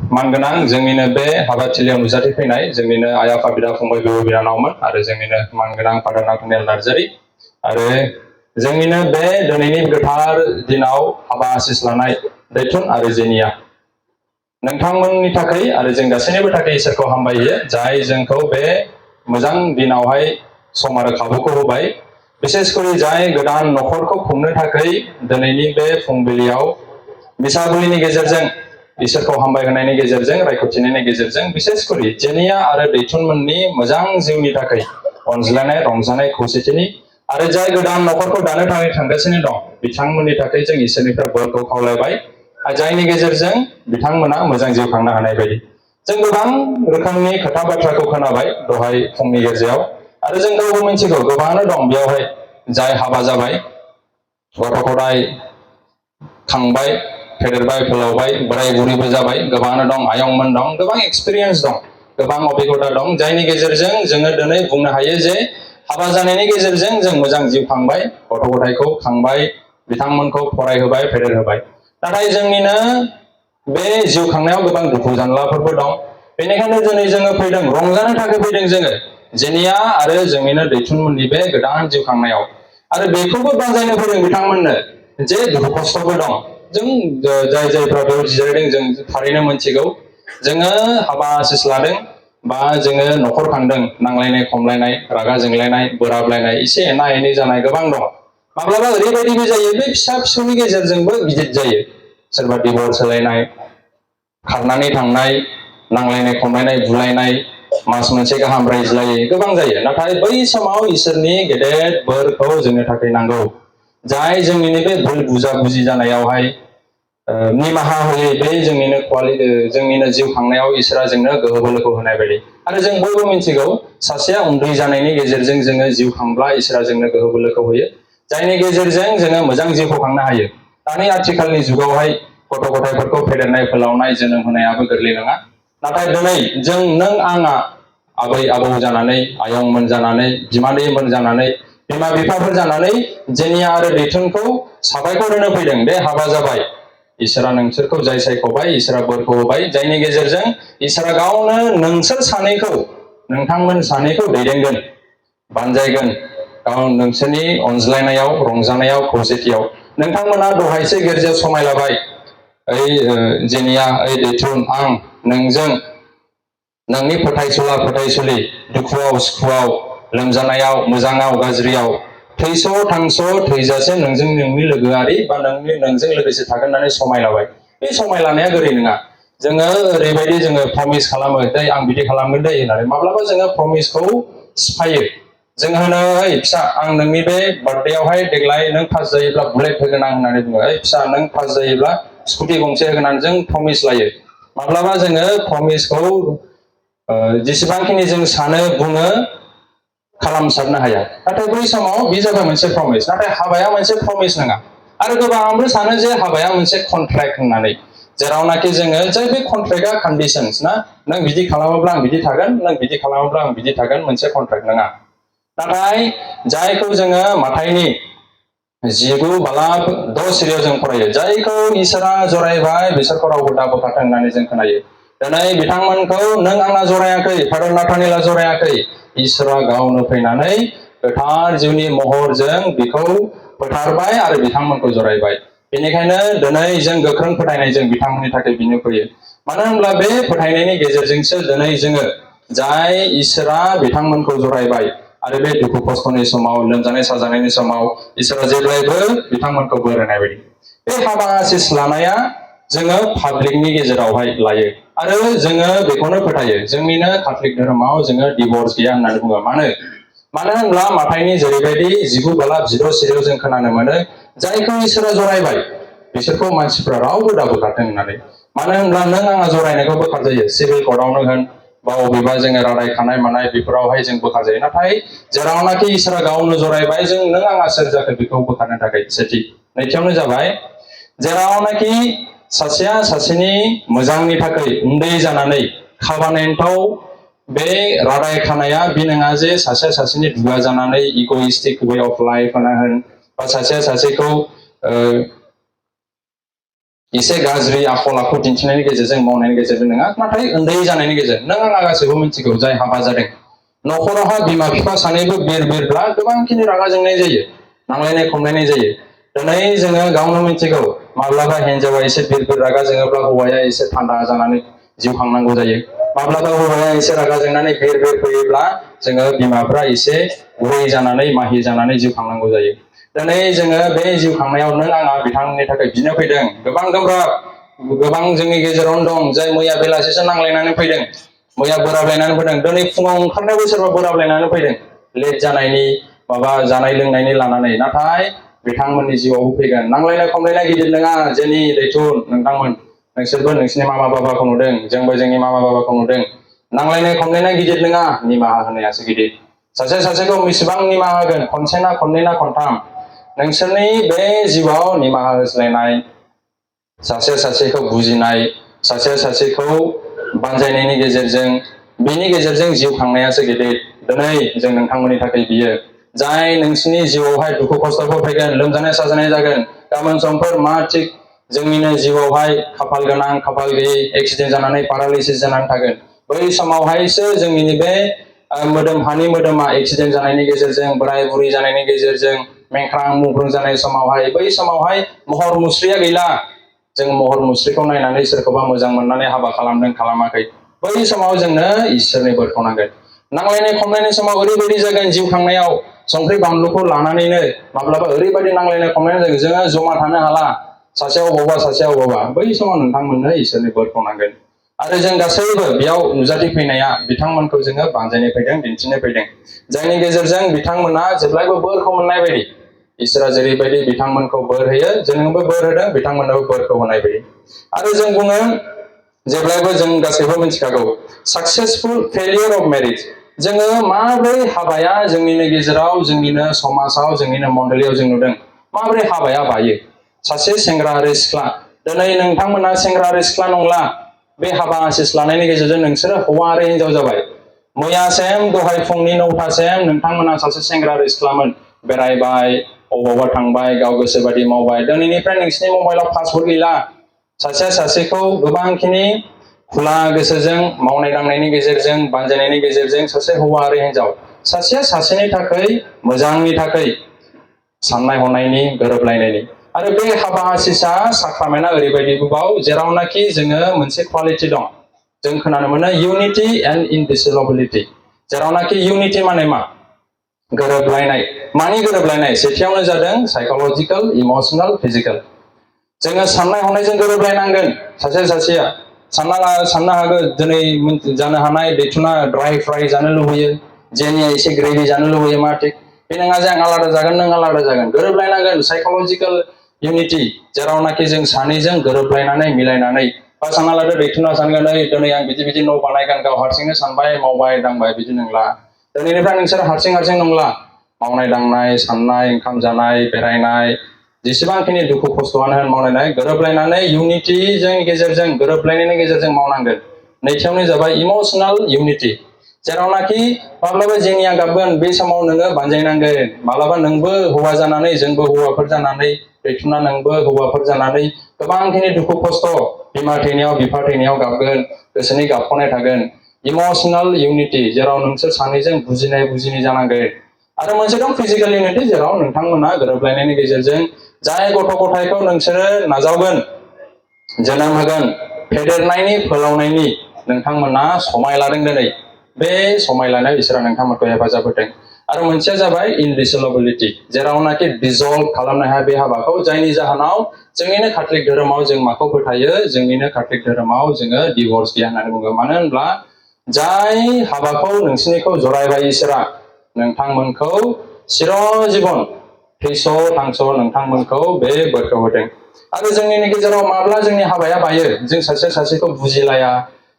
मानगोनां जोंनिनो बे हाबाथिलियाव नुजाथिफैनाय जोंनिनो आइ आफा बिदा फंबाय बिब' बिनानावमोन आरो जोंनिनो मानगोनां फादार नाथानेल नार्जारी आरो जोंनिनो बे दिनैनि गोथार दिनाव हाबा आसिस लानाय दैथुन आरो जेनिया नोंथांमोननि थाखाय आरो जों गासैनिबो थाखाय इसोरखौ हामबायो जाय जोंखौ बे मोजां दिनावहाय सम आरो खाबुखौ होबाय बिसेसकरि जाय गोदान नखरखौ खुंनो थाखाय दिनैनि बे फुंबिलियाव मिसाबुलिनि गेजेरजों इसोरखौ हामबाय होनायनि गेजेरजों रायख'थिनायनि गेजेरजों बिसेसकरि जेनिया आरो दैथुनमोननि मोजां जिउनि थाखाय अनज्लायनाय रंजानाय खौसेथिनि आरो जाय गोदान नखरखौ दानो थाखाय थांगासिनो दं बिथांमोननि थाखाय जों इसोरनिफ्राय बोरखौ खावलायबाय जायनि गेजेरजों बिथांमोना मोजां जिउ खांनो हानाय बायदि जों गोबां रोखोमनि खोथा बाथ्राखौ खोनाबाय दहाय फुंनि गेजेराव आरो जों गावबो मिथिगौ गोबाङानो दं बेयावहाय जाय हाबा जाबाय गथ' गथाय खांबाय फेदेरबाय फोलावबाय बोराय बुरैबो जाबाय गोबाङानो दं आयंमोन दं गोबां एक्सपिरियेन्स दं गोबां अभिगता दं जायनि गेजेरजों जोङो दिनै बुंनो हायो जे हाबा जानायनि गेजेरजों जों मोजां जिउ खांबाय गथ' गथायखौ खांबाय बिथांमोनखौ फरायहोबाय फेदेरहोबाय नाथाय जोंनिनो बे जिउ खांनायाव गोबां दुखु जानलाफोरबो दं बेनिखायनो दिनै जोङो फैदों रंजानो थाखाय फैदों जोङो जेनिया आरो जोंनिनो दैथुनमोननि बे गोदान जिउ खांनायाव आरो बेखौबो बाजायनो फैदों बिथांमोननो जे दुखु खस्थ'बो दं जों जाय जायफ्रा बेयाव जिरायदों जों थारैनो मोनथिगौ जोङो हाबा आसिस लादों बा जोङो नखर खांदों नांलायनाय खमलायनाय रागा जोंलायनाय बोराबलायनाय एसे एना एनै जानाय गोबां दं माब्लाबा ओरैबायदिबो जायो बे फिसा फिसौनि गेजेरजोंबो गिदिर जायो सोरबा डिभर्स होलायनाय खारनानै थांनाय नांलायनाय खमलायनाय बुलायनाय मास मोनसे गाहाम रायज्लायै गोबां जायो नाथाय बै समाव इसोरनि गेदेर बोरखौ जोंनो थाखाय नांगौ जाय जोंनिनो बे भुल बुजा बुजि जानायावहाय निमाहा होयै बे जोंनिनो जिउ खांनायाव इसोरा जोंनो गोहो बोलोखौ होनाय बायदि आरो जों बयबो मिथिगौ सासेया उन्दै जानायनि गेजेरजों जोङो जिउ खांब्ला इसोरा जोंनो गोहो बोलोखौ होयो जायनि गेजेरजों जोङो मोजां जिउखौ खांनो हायो दानि आथिखालनि जुगावहाय गथ' गथायफोरखौ फेदेरनाय फोलावनाय जोनोम होनायाबो गोरलै नङा नाथाय दिनै जों नों आंहा आबै आबौ जानानै आयंमोन जानानै बिमादैमोन जानानै बिमा बिफाफोर जानानै जेनिया आरो दैथुनखौ साबायखर होनो फैदों बे हाबा जाबाय इसोरा नोंसोरखौ जाय सायख'बाय इसोरा बोरखौ होबाय जायनि गेजेरजों इसोरा गावनो नोंसोर सानैखौ नोंथांमोन सानैखौ दैदेनगोन बानजायगोन गाव नोंसोरनि अनज्लायनायाव रंजानायाव खौसेथियाव नोंथांमोना दहायसो गिर्जायाव समायलाबाय ओइ जेनिया ओइ दैथुन आं नोंजों नोंनि फोथायसुला फोथायसुलि दुखुआव सुखुआव लोमजानायाव मोजाङाव गाज्रियाव थैस' थांस' थैजासे नोंजों नोंनि लोगोआरि बा नोंजों लोगोसे थागोन होननानै समायलाबाय बे समायलानाया गोरै नङा जोङो ओरैबायदि जोङो प्रमिस खालामो दै आं बिदि खालामगोन दै होननानै माब्लाबा जोङो प्रमिसखौ सिफायो जों होनो ओइ फिसा आं नोंनि बे बार्थडेआवहाय देग्लाय नों पास जायोब्ला बुलेट होगोन आं होननानै बुङो ओइ फिसा नों पास जायोब्ला स्कुटि गंसे होगोन होननानै जों प्रमिस लायो माब्लाबा जोङो प्रमिसखौ जेसेबांखिनि जों सानो बुङो खालामसारनो हाया नाथाय बै समाव बे जाबाय मोनसे प्रमिस नाथाय हाबाया मोनसे प्रमिस नङा आरो गोबांबो सानो जे हाबाया मोनसे कन्ट्रेक्ट होननानै जेरावनाखि जोङो जे बे कन्ट्रेक्टआ कन्डिशन्स ना नों बिदि खालामोब्ला आं बिदि थागोन नों बिदि खालामोब्ला आं बिदि थागोन मोनसे कन्ट्रेक्ट नङा नाथाय जायखौ जोङो माथाइनि 19:6 सिरियाव जों फरायो जायखौ इसोरा जरायबाय बिसोरखौ रावबो दाबोखाथों होननानै जों खोनायो दिनै बिथांमोनखौ नों आंना जरायाखै फादार नाथानेला जरायाखै इसोरा गावनो फैनानै गोथार जिउनि महरजों बिखौ फोथारबाय आरो बिथांमोनखौ जरायबाय बेनिखायनो दिनै जों गोख्रों फोथायनायजों बिथांमोननि थाखाय बिनो फैयो मानो होनब्ला बे फोथायनायनि गेजेरजोंसो दिनै जोङो जाय इसोरा बिथांमोनखौ जरायबाय आरो बे दुखु खस्थ'नि समाव लोमजानाय साजानायनि समाव इसोरा जेब्लायबो बिथांमोनखौ बोर होनाय बायदि बे हाबा आसिस लानाया जोङो पाब्लिकनि गेजेरावहाय लायो आरो जोङो बेखौनो फोथायो जोंनिनो काथलिक धोरोमाव जोङो डिभर्स गैया होननानै बुङो मानो होनब्ला माथाइनि जेरैबायदि 19:6 सिरियाव जों खोनानो मोनो जायखौ इसोरा जरायबाय बिसोरखौ मानसिफ्रा रावबो दाबोखाथों होननानै मानो होनब्ला नों आंहा जरायनायखौ बोखार जायो सिभिल कर्टआवनो होन बा बबेबा जोङो रादाय खानाय मानाय बेफोरावहाय जों बोखार जायो नाथाय जेरावनाखि इसोरा गावनो जरायबाय जों नों आंहा सोर जाखो बेखौ बोखारनो थाखाय सेथि नैथियावनो जाबाय जेरावनाखि सासेया सासेनि मोजांनि थाखाय उन्दै जानानै खाबानेन्टआव बे रादाय खानाया बे नङा जे सासेया सासेनि दुगा जानानै इग'इस्टिक वे अफ लाइफ होन बा सासेया सासेखौ एसे गाज्रि आखल आखु दिन्थिनायनि गेजेरजों मावनायनि गेजेरजों नङा, नाथाय उन्दै जानायनि गेजेरजों नों आंहा गासैबो मिथिगौ जाय हाबा जादों न'खरावहा बिमा बिफा सानैबो बिरब्ला गोबांखिनि रागा जोंनाय जायो, नांलायनाय खमलायनाय जायो। दिनै जोङो गावनो मिथिगौ माब्लाबा हिन्जावा एसे बिरबिर रागा जोङोब्ला हौवाया एसे थान्दा जानानै जिउ खांनांगौ जायो। माब्लाबा हौवाया एसे रागा जोंनानै बिरबिर फैयोब्ला जोङो बिमाफ्रा एसे गुरै जानानै माहि जानानै जिउ खांनांगौ जायो। दिनै जोङो बे जिउ खांनायाव नों आंहा बिथांमोननि थाखाय बिनो फैदों। गोबां गोब्राब, गोबां जोंनि गेजेरावनो दं जाय मैया बेलासिसो नांलायनानै फैदों, मैया बोराबलायनानै फैदों, दिनै फुङाव ओंखारनायावबो सोरबा बोराबलायनानै फैदों लेट जानायनि माबा जानाय लोंनायनि लानानै। नाथाय बिथांमोननि जिउआवबो फैगोन। नांलायनाय खमलायनाय गिदिर नङा जेनि दैथुन नोंथांमोन, नोंसोरबो नोंसिनि मामा बाबाखौ नुदों, जोंबो जोंनि मामा बाबाखौ नुदों। नांलायनाय खमलायनाय गिदिर नङा, निमाहा होनायासो गिदिर। सासे सासेखौ बेसेबां निमाहा होगोन, खनसे ना खननै ना खनथाम? नोंसोरनि बे जिउआव निमाहा होज्लायनाय, सासे सासेखौ बुजिनाय, सासे सासेखौ बानजायनायनि गेजेरजों, बिनि गेजेरजों जिउ खांनायासो गिदिर। दिनै जों नोंथांमोननि थाखाय बियो जाय नोंसिनि जिउआवहाय दुखु खस्थ'फोर फैगोन, लोमजानाय साजानाय जागोन, गाबोन समफोर मा थिग जोंनिनो जिउआवहाय खाफाल गोनां खाफाल गैयै एक्सिडेन्ट जानानै पेरालाइसिस जानानै थागोन। बै समावहायसो जोंनि बे मोदोम हानि मोदोमा एक्सिडेन्ट जानायनि गेजेरजों, बोराय बुरै जानायनि गेजेरजों, मेंख्रां मुंख्रं जानाय समावहाय, बै समावहाय महर मुस्रिया गैला। जों महर मुस्रिखौ नायनानै सोरखौबा मोजां मोननानै हाबा खालामदों खालामाखै, बै समाव जोंनो इसोरनि बोरखौ नांगोन। नांलायनाय खमलायनाय समाव ओरैबायदि जागोन जिउ खांनायाव, संख्रि बानलुखौ लानानैनो माब्लाबा ओरैबायदि नांलायनाय खमलायनाय जागोन जोङो जमा थानो हाला, सासेया अबावबा सासेया अबावबा। बै समाव नोंथांमोननो इसोरनि बोरखौ नांगोन। आरो जों गासैबो बेयाव नुजाथिफैनाया बिथांमोनखौ जोङो बानजायनो फैदों, दिन्थिनो फैदों, जायनि गेजेरजों बिथांमोना जेब्लायबो बोरखौ मोननाय बायदि। इसोरा जेरैबायदि बिथांमोनखौ बोर होयो, जोंनोबो बोर होदों, बिथांमोननोबो बोरखौ होनाय बायदि। आरो जों बुङो जेब्लायबो जों गासैबो मिथिखागौ साक्सेसफुल फेलियर अफ मेरिज। जोङो माबोरै हाबाया जोंनिनो गेजेराव, जोंनिनो समाजाव, जोंनिनो मण्डलीयाव जों नुदों माबोरै हाबाया बायो। सासे सेंग्रा आरो सिख्ला, दिनै नोंथांमोना सेंग्रा आरो सिख्ला नंला, बे हाबा आसिस लानायनि गेजेरजों नोंसोरो हौवा आरो हिन्जाव जाबाय। मैयासेम दहाय फुंनि 9टासेम नोंथांमोना सासे सेंग्रा आरो सिख्लामोन, बेरायबाय, अबावबा थांबाय, गाव गोसो बायदि मावबाय। दिनैनिफ्राय नोंसिनि मबाइलाव पासवर्ड गैला। सासेया सासेखौ गोबांखिनि खुला गोसोजों मावनाय दांनायनि गेजेरजों, बानजायनायनि गेजेरजों सासे हौवा आरो हिन्जाव, सासेया सासेनि थाखाय मोजांनि थाखाय साननाय हनायनि गोरोबलायनायनि। आरो बे हाबा आसिसा साख्रामेन्टआ ओरैबायदिबाव जेरावनाखि जोङो मोनसे क्वालिटि दं, जों खोनानो मोनो इउनिटि एन्ड इनडिसलबिलिटि। जेरावनाखि इउनिटि माने मा? गोरोबलायनाय। मानि गोरोबलायनाय? सेथियावनो जादों साइक'लजिकेल, इमोसनेल, फिजिकेल। जोङो साननाय हनायजों गोरोबलायनांगोन। सासे सासेया साननो हागौ दिनै जानो हानाय दैथुना ड्राइ फ्राइ जानो लुबैयो, जेनिया एसे ग्रेभि जानो लुबैयो, मा थिग बे नङा जे आं आलादा जागोन नों आलादा जागोन। गोरोबलायनांगोन, साइक'लजिकेल इउनिटि, जेरावनाखि जों सानैजों गोरोबलायनानै मिलायनानै। बा सानना लादो दैथुना सानगोन दिनै आं बिदि बिदि न' बानायगोन, गाव हारसिंनो सानबाय मावबाय दांबाय, बिदि नंला। दिनैनिफ्राय नोंसोर हारसिं हारसिं नंला, मावनाय दांनाय, साननाय, ओंखाम जानाय, बेरायनाय, जेसेबांखिनि दुखु खस्थ'आनो होन मावनाय गोरोबलायनानै इउनिटिजों गेजेरजों, गोरोबलायनायनि गेजेरजों मावनांगोन। नैथियावनो जाबाय इमोसनेल इउनिटि, जेरावनाखि माब्लाबा जेनिया गाबगोन बे समाव नोङो बानजायनांगोन। माब्लाबा नोंबो हौवा जानानै, जोंबो हौवाफोर जानानै, दैथुना नोंबो हौवाफोर जानानै गोबांखिनि दुखु खस्थ', बिमा थैनायाव बिफा थैनायाव गाबगोन, गोसोनि गाबख'नाय थागोन। इमोसनेल इउनिटि, जेराव नोंसोर सानैजों बुजिनाय बुजिनि जानांगोन। आरो मोनसे दं फिजिकेल इउनिटि, जेराव नोंथांमोना गोरोबलायनायनि गेजेरजों जाय गथ' गथायखौ नोंसोरो नाजावगोन, जोनोम होगोन, फेदेरनायनि फोलावनायनि नोंथांमोना समाय लादों दिनै। बे समाय लानायाव इसोरा नोंथांमोनखौ हेफाजाब होदों। आरो मोनसेया जाबाय इनडिसलबिलिटि, जेरावनाखि डिजल्भ खालामनो हाया बे हाबाखौ, जायनि जाहोनाव जोंनिनो काथलिक धोरोमाव जों माखौ फोथायो? जोंनिनो काथलिक धोरोमाव जोङो डिभर्स गैया होननानै बुङो। मानो होनब्ला जाय हाबाखौ नोंसिनिखौ जरायबाय इसोरा, नोंथांमोनखौ चिर जीवन थैस' थांस' नोंथांमोनखौ बे बोरखौ होदों। आरो जोंनि गेजेराव माब्ला जोंनि हाबाया बायो? जों सासे सासेखौ बुजिलाया,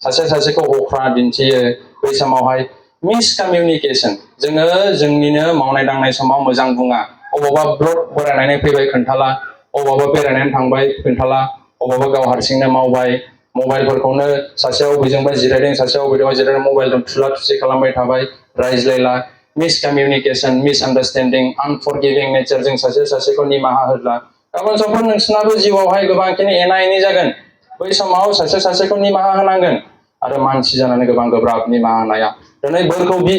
सासे सासेखौ अख्रा दिन्थियो। बै समावहाय मिसकमिउनिकेसन, जोङो जोंनिनो मावनाय दांनाय समाव मोजां बुङा। अबावबा ब्लड बोरायनानै फैबाय खोन्थाला, अबावबा बेरायनानै थांबाय खोन्थाला, अबावबा गाव हारसिंनो मावबाय, मबाइलफोरखौनो सासेया बबेजोंबा जिरायदों, सासेया बबेजोंबा जिरायदों, मबाइलजों थुला थुसि खालामबाय थाबाय, रायज्लायला। मिसकमिउनिकेसन, मिसआन्डारस्टेन्डिं, आनफरगिभिं नेचार, जों सासे सासेखौ निमाहा होला। गाबोन समफोर नोंसोरनाबो जिउआवहाय गोबांखिनि एना एनि जागोन। बै समाव सासे सासेखौ निमाहा होनांगोन आरो मानसि जानानै गोबां गोब्राब निमाहा होनाया। दिनै बोरखौ बि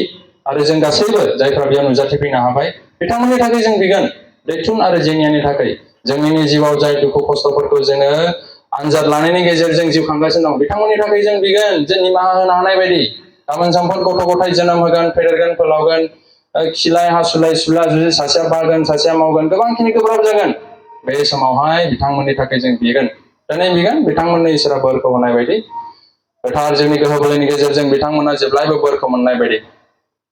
आरो जों गासैबो जायफ्रा बेयाव नुजाथिफैनो हाबाय बिथांमोननि थाखाय जों बिगोन। दैथुन आरो जेनियानि थाखाय जोंनि जिउआव जाय दुखु खस्थ'फोरखौ जोङो आनजाद लानायनि गेजेरजों जिउ खांगासिनो दं बिथांमोननि थाखाय जों बिगोन जे निमाहा होनो हानाय बायदि। गाबोन समफोर गथ' गथाय जोनोम होगोन, फेदेरगोन, फोलावगोन, खिलाय हासुलाय सुला जुदि सासेया बागोन सासेया मावगोन गोबांखिनि गोब्राब जागोन। बे समावहाय बिथांमोननि थाखाय जों बिगोन। दिनै बिगोन बिथांमोननो इसोरा बोरखौ होनाय बायदि। गोथार जिउनि गोहो बोलोनि गेजेरजों बिथांमोना जेब्लायबो बोरखौ मोननाय बायदि।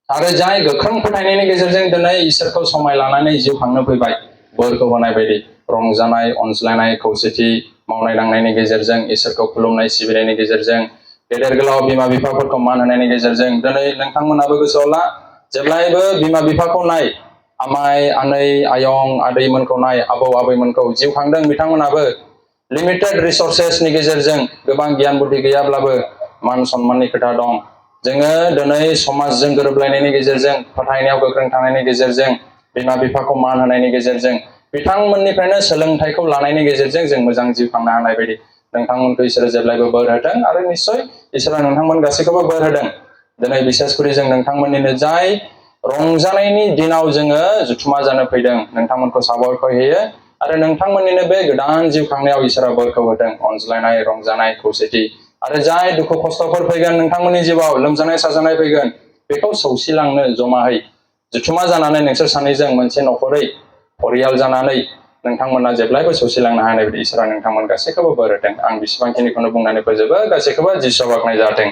आरो जाय गोख्रों फोथायनायनि गेजेरजों दिनै इसोरखौ समाय लानानै जिउ खांनो फैबाय बोरखौ होनाय बायदि। रंजानाय, अनज्लायनाय, खौसेथि, मावनाय दांनायनि गेजेरजों इसोरखौ खुलुमनाय सिबिनायनि गेजेरजों गेदेर गोलाव बिमा बिफाफोरखौ मान होनायनि गेजेरजों दिनै नोंथांमोनाबो गोसोआव ला जेब्लायबो बिमा बिफाखौ नाय, आमाय आनै आयं आदैमोनखौ नाय, आबौ आबैमोनखौ जिउ खांदों बिथांमोनाबो लिमिटेड रिसर्सेसनि गेजेरजों गोबां गियान बुद्धि गैयाब्लाबो मान सन्माननि खोथा दं। जोङो दिनै समाजजों गोरोबलायनायनि गेजेरजों फोथायनायाव गोख्रों थानायनि गेजेरजों बिमा बिफाखौ मान होनायनि गेजेरजों बिथांमोननिफ्रायनो सोलोंथाइखौ लानायनि गेजेरजों जों मोजां जिउ खांनो हानाय बायदि नोंथांमोनखौ इसोरो जेब्लायबो बोर होथों आरो निस्सय इसोरा नोंथांमोन गासैखौबो बोर होदों। दिनै बिसेसकरि जों नोंथांमोननिनो जाय रंजानायनि दिनाव जोङो जुथुमा जानो फैदों नोंथांमोनखौ साबायखर होयो आरो नोंथांमोननिनो बे गोदान जिउ खांनायाव इसोरा बोरखौ होथों। अनज्लायनाय, रंजानाय, खौसेथि आरो जाय दुखु खस्थ'फोर फैगोन नोंथांमोननि जिउआव लोमजानाय साजानाय फैगोन बेखौ सौसिलांनो जमाहै जुथुमा जानानै नोंसोर सानैजों मोनसे न'खरै परियाल जानानै नोंथांमोना जेब्लायबो सौसिलांनो हानाय बायदि इसोरा नोंथांमोन गासैखौबो बोर होथों। आं बिसिबांखिनिखौनो बुंनानै फोजोबो। गासैखौबो जिसुआव बाख्नाय जाथों।